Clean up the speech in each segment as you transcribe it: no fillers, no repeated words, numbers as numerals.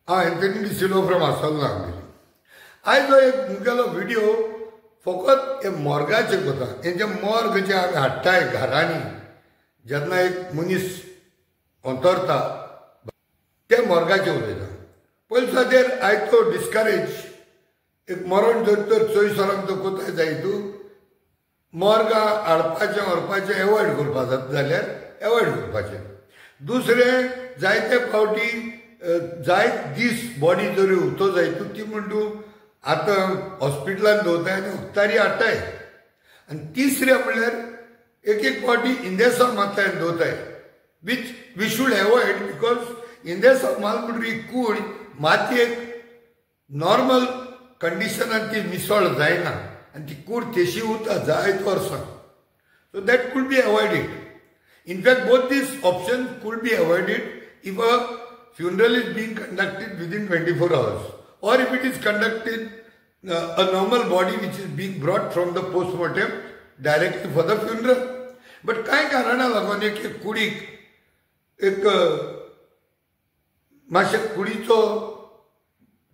हांव Anthony D'Silva from आसोल्ला आमगेली. आयज हो एक मुगेलो व्हिडिओ फकत हे मोर्गाचेर कोता. हें जें मोर्ग जें आमी हाडटाय घरांनी जेन्ना एक मनीस अंतरता ते मोर्गाचेर उलयता. पयले सुवातेर आयज तो डिस्करेज एक मरण जर तर 24 वरांक तो कोताय जाय तूं मोर्गां हाडपाचें व्हरपाचें एवॉयड करपा जाता जाल्यार एवॉयड करपाचें. दुसरें जायते फावटी जायत दीस बॉडी जरी उरतो जाय तूं ती म्हण तूं आतां हॉस्पिटलान दवरताय आनी उक्तारी हाडटाय. आनी तिसरें म्हणल्यार एक एक फावटी इंदेसांव मारताय आनी दवरताय, which we should avoid because इंदेसांव माल म्हणटकीर ही कूड मातयेक नॉर्मल कंडिशनान ती मिसळ जायना आनी ती कूड तेशी उरता जायत वर्सां. So that could be avoided. In fact both these option could be avoided if a funeral is being conducted within 24 hours or if it is conducted a normal body which is being brought from the postmortem directly for the funeral. But कांय कारणां लागून एक कुडीक एक मातशें कुडीचो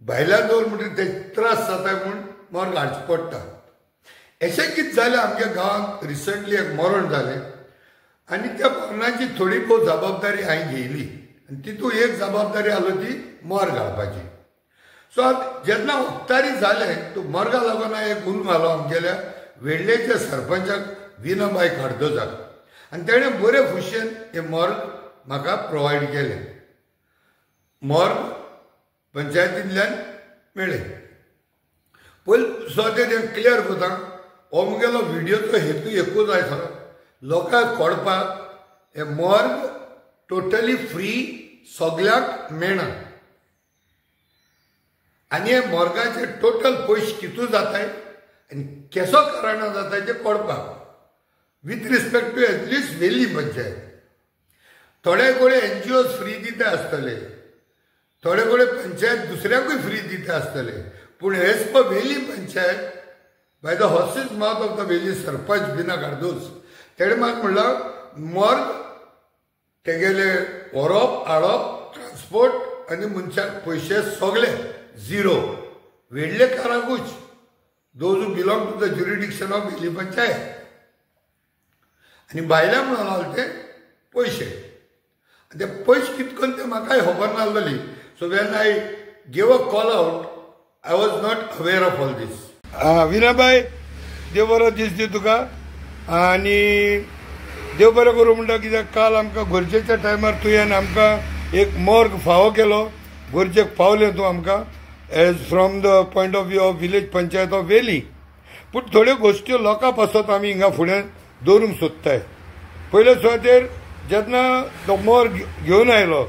भायल्यान दवर म्हणटकीर ते त्रास जाता म्हूण मॉर्ग हाडचें पडटा. अशें कितें जालें आमच्या गांवांत रिसंटली एक मरण जालें आनी त्या मरणाची थोडी भोव जबाबदारी हांवें घेयली आनी तितूंत एक जबाबदारी आसली ती मॉर्ग हाडपाची. सो आतां जेन्ना उक्तारी जालें तो मोर्गा लागून हांवें एक उलो मारलो आमगेल्या वेडलेच्या सरपंचाक विनाबाय कार्दोजाक आनी तेणें बरे खुशयेन हें मोर्ग म्हाका प्रोवायड केलें. मोर्ग पंचायतींतल्यान मेळ्ळें. पयलीं सुवातेर हें क्लियर करता, हो मुगेलो व्हिडियोचो हेतू एकूच आसा, लोकांक कळपाक हें मोर्ग टोटली फ्री सगळ्यांक मेळना आनी हे मोर्गाचे टोटल पयशे कितू जाताय आनी केसो कारणां जाताय ते कळपाक with respect to at least Velli panchayat. थोडे कडेन एनजीओज फ्री दिता आसतले, थोडे कडेन पंचायत दुसऱ्याकूय फ्री दिता आसतले, पूण as per Velli panchayat by the horse's mouth of the Velli sarpanch Bina Cardozo तेणें म्हाका म्हणलां मोर्ग तेगेले व्हरप हाडप ट्रान्सपोर्ट आनी मनशाक पयशे सगळे zero, वेडलेकारांकूच, those who belong to the jurisdiction of Velli panchayat. आनी भायल्या म्हणून लागले ते पयशे आनी ते पयशे कितें करून ते म्हाकाय खबर नासलेली. So when I gave a call out I was not aware of all this. Vinabai, देव बरो दीस दी तुका आनी देव बरें करूं म्हणटा कित्याक काल आमकां गरजेच्या टायमार तुवें आमकां एक मोर्ग फावो केलो, गरजेक पावलें तूं आमकां as from the point of view of village panchayat of Velli. पूण थोड्यो गोश्ट्यो लोकां पासत आमी हिंगा फुडें दवरूंक सोदताय. पयले सुवातेर जेन्ना तो मोर्ग घेवन आयलो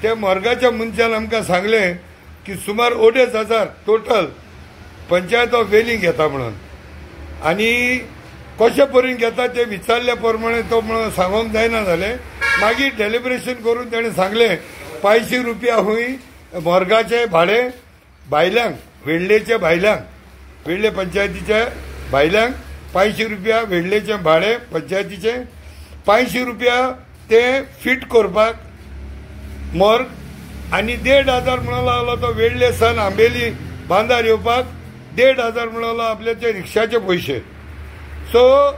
त्या मोर्गाच्या मनशान आमकां सांगलें की सुमार 2,500 टोटल पंचायत ऑफ वेली घेता म्हणून आनी कशे परीन घेता ते विचारल्या प्रमाणे तो म्हणून सांगूंक जायना जालें. मागीर डेलिब्रेशन करून ताणें सांगलें 500 रुपया हूंय मोर्गाचें भाडें भायल्यांक, वेडलेच्या भायल्यांक, वेडले पंचायतीच्या भायल्यांक 500 रुपया वेडलेचें भाडें पंचायतीचें, 500 रुपया ते फिट करपाक मोर्ग आनी 1,500 म्हणून लागलो तो वेडले सान आंबेली बांदार येवपाक 1,500 म्हणून आपल्याचे रिक्षाचे पयशे. सो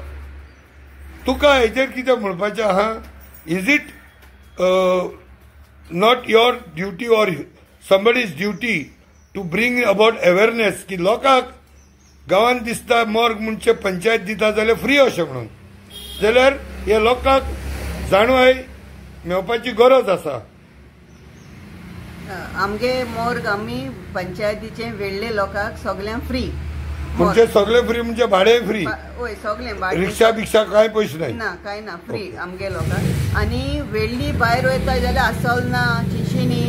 तुका हेजेर कितें म्हणपाचें आहा, is it not your duty or somebody's duty to bring about awareness की लोकांक गांवांत दिसता मोर्ग म्हणचे पंचायत दिता जाल्यार फ्री अशें म्हणून, जाल्यार हे लोकांक जाणवाय मेळपाची गरज आसा. आमगे मोर्ग आमी पंचायतीचे वेडले लोकांक सगळ्यांक फ्री, म्हणजे सगळे फ्री म्हणजे भाडें फ्री, हय सगळें, रिक्षा बिक्षा कांय पयशे नाही ना, कांय ना, फ्री आमगे लोकांक. आनी वेडली भायर वयता जाल्यार आसोलना, चिंचिनी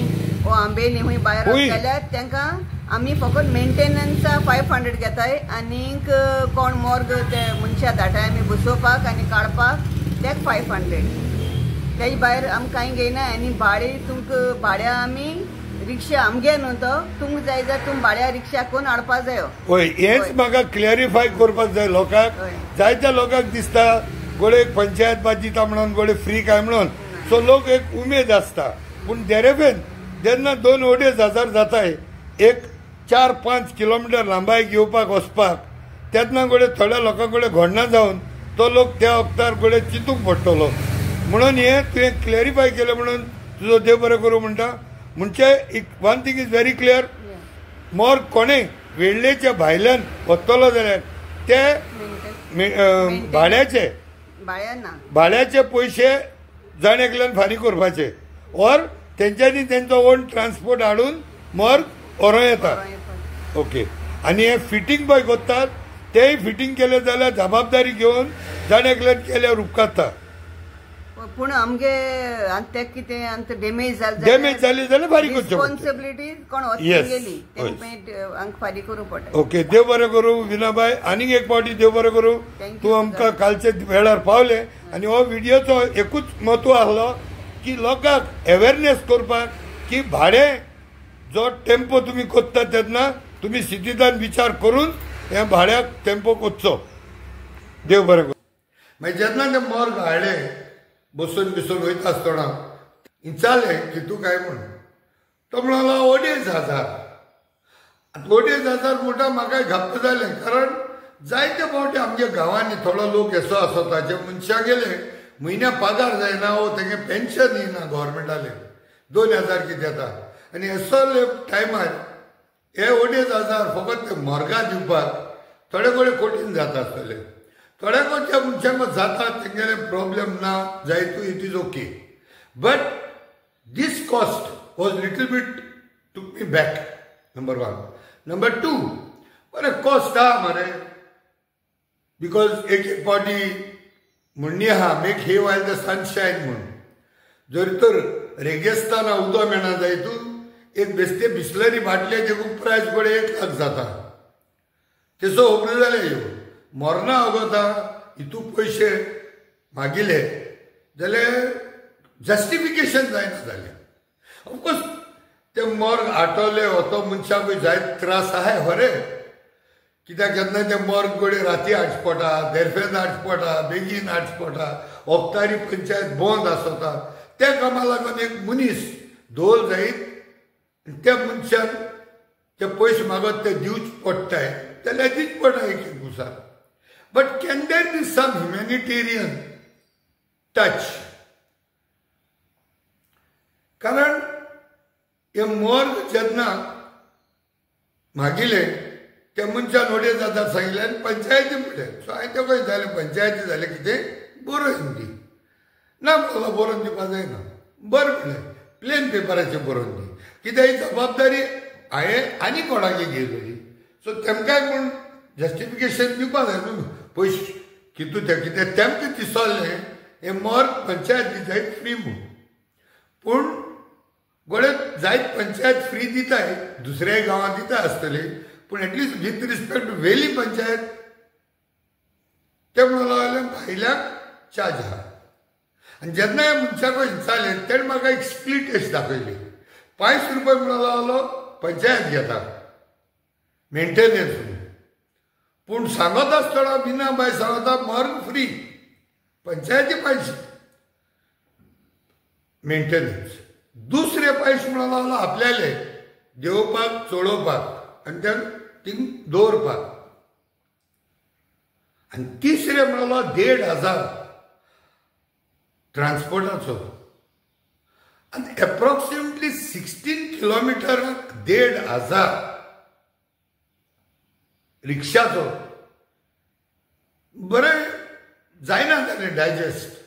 ओ आंबेली खूंय भायर वता जाल्यार तांकां आमी फकत मेंटेनन्सा 500 घेताय आनीक कोण मोर्ग ते मनशां धाडाय आमी बसोवपाक आनी काडपाक तेक 500. तेजे भायर आमी कांय घेयना. आनी भाडें तुमकां भाड्या आमी रिक्षा आमगे न्हू तो तुमकां जाय जाल्यार तुमी भाड्या रिक्षा करून हाडपा जायो. हय, हेंच म्हाका क्लॅरिफाय करपाक जाय लोकांक. जायत्या लोकांक दिसता गोडे पंचायत बा दिता म्हणून गोडे फ्री काय म्हणून, सो लोक एक उमेद आसता, पूण देरेपेन जेन्ना 2-2.5 हजार जाताय एक 4-5 किलोमिटर लांबाय घेवपाक वचपाक तेन्ना गोडे थोड्या लोकां कडेन घडना जावन तो लोक त्या वखदार गोडे चिंतूंक पडटलो. म्हणून हें तुवें क्लॅरिफाय केलें म्हणून तुजो देव बरें करूं म्हणटा. म्हणजे एक one thing is very clear, morgue कोणें वेळ्ळेच्या भायल्यान वतलो जाल्यार ते भाड्याचे भाड्याचे पयशे जाण एकल्यान फारीक करपाचे ऑर तेंच्यांनी तेंचो ओन ट्रान्सपोर्ट हाडून मॉर्ग व्हरूं येता. ओके, आनी हे फिटींग पळय करतात तेय फिटींग केलें जाल्यार जबाबदारी घेवन जाण एकल्यान केल्यार उपकारता. पूण आमगे आनी ते कितें आमकां डॅमेज जालें, डॅमेज जाली जाल्यार फारीक करचें, रिस्पॉन्सिबिलिटी कोण गेली तें फारीक करूंक पडटा. ओके, देव बरें करूं विनाबाय, आनीक एक फावटी देव बरें करूं, तूं आमकां कालचे वेळार पावलें. आनी हो व्हिडियोचो एकूच म्हत्व आसलो की लोकांक अवेरनेस करपाक की भाडें जो टेम्पो तुमी कोत्ता तेन्ना तुमी सिटींतल्यान विचार करून हे भाड्याक टेम्पो कोत्चो. देव बरें करूं. मागीर जेन्ना ते मॉर्ग हाडलें बसून बिसून वयता आसतना विचारलें की तूं काय म्हूण, तो म्हणलो 2,500. 2,500 म्हणटा म्हाका घप्प जालें, कारण जायते फावटी आमच्या गांवांनी थोडो लोक असो आसता जे मनशां गेले म्हयन्या पगार जायना वो तेगे पेन्शन येना गव्हर्मेंटाले 2,000 कितें येता, आनी असो टायमार हे 2,500 फकत ते मॉर्गा दिवपाक थोडे थोडे कठीण जाता आसतले. थोड्या कोणच्या मनशांक जाता तेंगेले प्रॉब्लेम ना जायतू, it is okay, but this cost was little bit took me back, number 1. Number 2, बरें कॉस्ट आहा मरे, because एक एक फावटी म्हणणी आहा make hay while the sun shine म्हूण, जर तर रेगिस्ताना उदक मेळना जायतू एक बेस्ते बिस्लरी बाटल्याचे प्रायस पळय 1 लाख जाता, तेचो खबर जालें ह्यो मरना अगोता हितू पयशे मागिले जाल्यार जस्टिफिकेशन जायना जालें. ऑफकोर्स ते मॉर्ग आटवले होतो मनशाकूय जायत त्रास आहाय खरें, कित्याक जेन्ना ते मॉर्ग कडेन राती हाडचें पडटा, देरफेन हाडचें पडटा, बेगीन हाडचें पडटा, वखदारी पंचायत बंद आसता, त्या कामा लागून एक मनीस धोल जायत त्या मनशान ते पयशे मागत ते दिवचे पडटाय जाल्यार दिवचे पडटा एक एक दिसा. But can there be some humanitarian touch? कारण हे मॉर्ग जेन्ना मागिले त्या मनशान 2,500 सांगिल्लें आनी पंचायती म्हणलें. सो हांवें तें कशें जालें पंचायती जालें कितें बरोवन दी ना म्हणलो बरोवन दिवपा जायना, बरें म्हणलें प्लेन पेपराचेर बरोवन दी, कित्याक ही जबाबदारी हांवें आनी कोणाक घेतली, सो तेमकांय म्हूण जस्टिफिकेशन दिवपा जाय न्हू पयशे कितू तें कितें तेमकां दिसलें हें मॉर्ग पंचायत दिताय फ्री म्हूण, पूण गोडे जायत पंचायत फ्री दिताय दुसऱ्याय गांवांत दिता आसतली, पूण at least with respect to Veli panchayat ते म्हणून लागलें भायल्याक चार्ज आहा. आनी जेन्ना ह्या मनशाक विचारलें तेणें म्हाका एक स्प्लीट अशी दाखयली, 5 रुपये म्हणून लागलो पंचायत घेता मेंटेनन्स म्हणून, पूण सांगत आसतना बिना बाय सांगता मॉर्ग फ्री, पंचायती 5 मेंटेनन्स, दुसरे 5 म्हणून लागलो आपल्याले देवपाक चडोवपाक आनी त्या थिंग दवरपाक, आनी तिसरे म्हणलो 1,500 ट्रान्सपोर्टाचो, आनी एप्रोक्सिमेटली 16 किलोमिटराक 1,500 रिक्षाचो. बरें जायना जालें डायजेस्ट,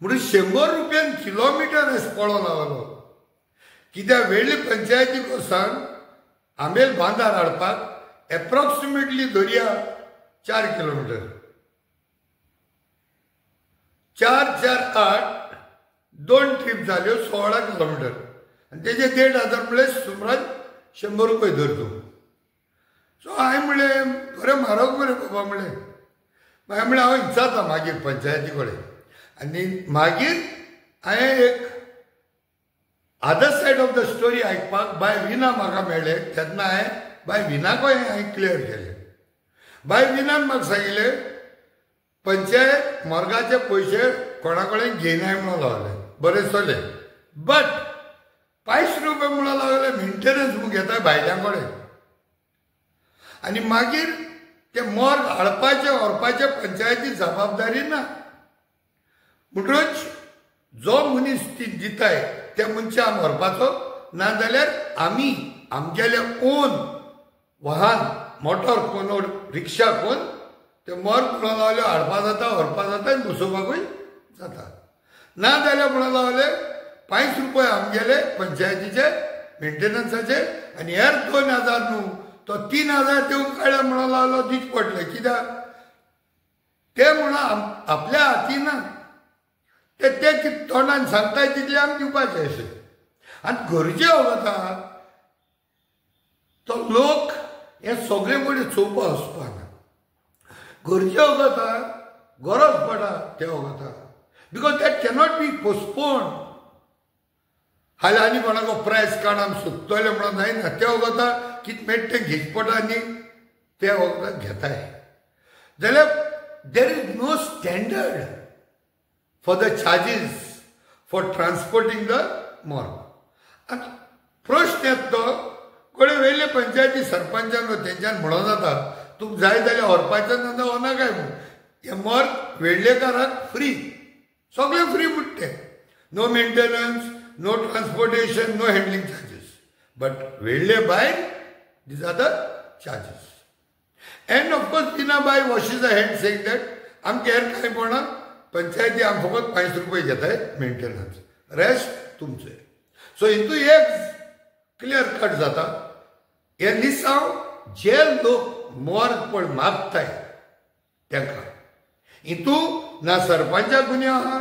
म्हणून 100 रुपयान किलोमिटर अशें पडोंक लागलो, कित्याक वेळ्ळी पंचायती कडल्यान आंबेल बांदार हाडपाक एप्रोक्सिमेटली धरया 4 किलोमिटर, 4, 4, 8, 2 ट्रीप जाल्यो 16 किलोमिटर, आनी तेजे 1,500 म्हणल्यार सुमार 100 रुपये धर तूं. सो हांवें म्हणलें बरें म्हारग मरे बाबा म्हणलें, मागीर म्हणलें हांव विचारता मागीर पंचायती कडेन, आनी मागीर हांवें एक other side of the story आयकपाक बाय विना म्हाका मेळ्ळें, तेन्ना हांवें बाय विनाकूय हांवें क्लियर केलें. बाय विनान म्हाका सांगिल्लें पंचायत मॉर्गाचे पयशे कोणा कडेन घेयनाय म्हणून लागलें, बरें चलें, बट 5 मेंटेनन्स म्हूण घेताय भायल्यां कडेन आनी मागीर ते मॉर्ग हाडपाचें व्हरपाचें पंचायती जबाबदारी ना. म्हणटकच जो मनीस ती दिताय त्या मनशाक आमी व्हरपाचो, नाजाल्यार आमी आमगेले ओन वाहन मोटर कोण रिक्षा कोण ते मॉर्ग म्हणून लावले हाडपा जाता, व्हरपा जाता आनी बसोवपाकूय जाता. ना जाल्यार म्हणून लावले 5 रुपये आमगेले पंचायतीचे मेंटेनन्साचे आनी हेर 2000 न्हू तो 3000 दिवंक काडल्या म्हणून लावलो दीच पडले. कित्याक ते म्हणून आपल्या हाती ना, ते ते तोंडान सांगताय तितले आमी दिवपाचे अशें. आनी गरजे वता तो लोक हे सगळे कडेन चोवपा वचपाना, गरजे वता गरज पडा ते वता, because that cannot be postpone. हाल्यार आनी कोणाको प्रायस काड आमी सोदतले म्हणून जायना, ते वता कितें मेळटा तें घेवचें पडटा आनी ते वखदां घेताय. जाल्यार there is no standard for the charges for transporting the morgue. आनी प्रश्न येता तो कडेन वयले पंचायती सरपंचान तेंच्यान म्हणून जाता तुका जाय जाल्यार व्हरपाचें ना जाल्यार व्हरना काय म्हूण. हें मॉर्ग वेळ्ळेकाराक फ्री, सगळें फ्री म्हणटा तें, no maintenance, no transportation, no handling charges. But वेळ्ळे भायर these are the charges. And of course Bina Bai washes a hand saying that आमकां हेर कांय पडना, पंचायती आम फकत 5 रुपये घेताय मेंटेनन्स, रेस्ट तुमचें. सो हितू एक क्लियर कट जाता, हे लिसांव जे लोक मॉर्ग पळ मागताय तांकां हितू ना सरपंचा गुन्यांव आहा,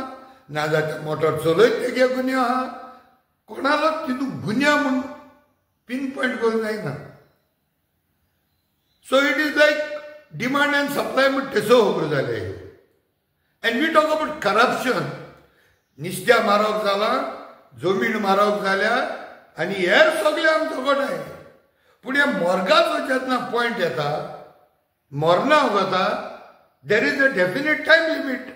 ना जाल्यार मोटर चलयत तेगे गुन्यांव आहा, कोणालो तितू गुन्यांव म्हूण पिन पॉयंट करूंक जायना. So it is like demand and supply म्हूण तेचो खबर जाले. And we talk about corruption, निस्त्या मारप जाला, जमीन मारप जाल्या आनी हेर सगळे आमचो कडेन. पूण ह्या मॉर्गाचो जेन्ना पॉयंट येता, मरना वता, there is a definite time limit.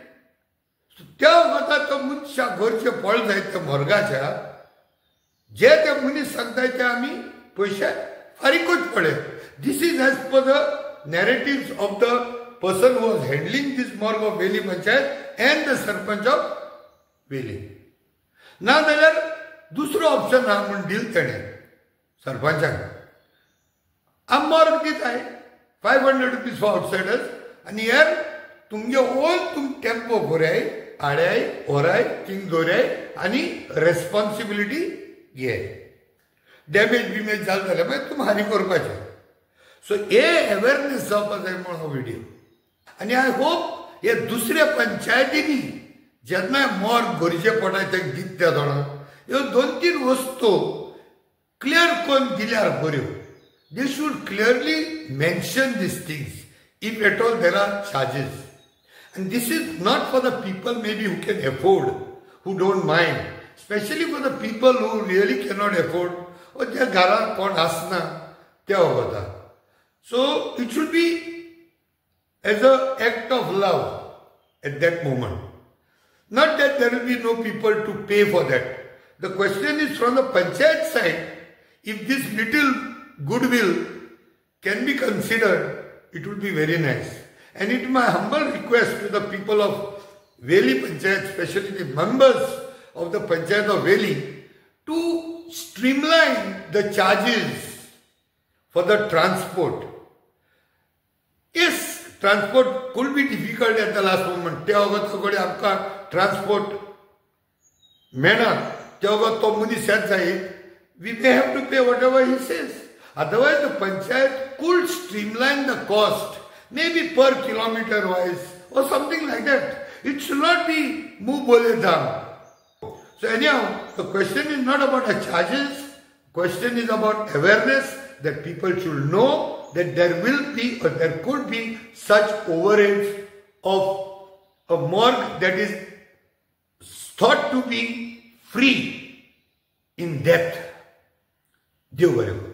त्या वता तो मनशाक घरचे पळ जायत त्या मॉर्गाच्या, जे ते मनीस सांगताय ते आमी पयशे फारीकूच पडले. This is as per the narratives of the person who was handling this morgue of Veli panchayat and the sarpanch of Veli. ना जाल्यार दुसरो ऑप्शन आहा म्हूण दिल तेणें सरपंचाक, आम मॉर्ग दिताय 500 रुपीज फॉर आवटसायडर्स आनी हेर तुमगे ओन तुम टेम्पो भोराय, हाडाय, व्हराय, थिंग दवराय आनी रेस्पॉन्सिबिलिटी घे. डॅमेज बिमेज जालें जाल्यार मागीर तुमी हारी करपाचें. सो हे अवेरनेस जावपा जाय म्हूण हो व्हिडियो. आनी I hope हे दुसऱ्या पंचायतींनी जेन्ना मॉर्ग गरजे पडटा तें दित त्या जाणां ह्यो 2-3 वस्तू क्लियर करून दिल्यार बऱ्यो. They should clearly mention these things if at all there are charges. And this is not for the people maybe who can afford, who don't mind, specially for the people who really cannot afford or ज्या घरांत कोण आसना ते वता. So it should be as a act of love at that moment. Not that there will be no people to pay for that. The question is from the panchayat side, if this little goodwill can be considered, it would be very nice. And it is my humble request to the people of Veli Panchayat, especially the members of the Panchayat of Veli, to streamline the charges for the transport. Yes, transport could be difficult at the last moment. ते वगत सगळे आमकां transport मेळना, ते वगत तो मनीस येत जाय, we may have to pay whatever he says. Otherwise the panchayat could streamline the cost, maybe per kilometer wise or something like that. It should not be मुंह बोले दाम. So anyhow, the question is not about the charges, question is about awareness that people should know that there will be or there could be such overheads of a morgue that is thought to be free in death. देव बरें करूं.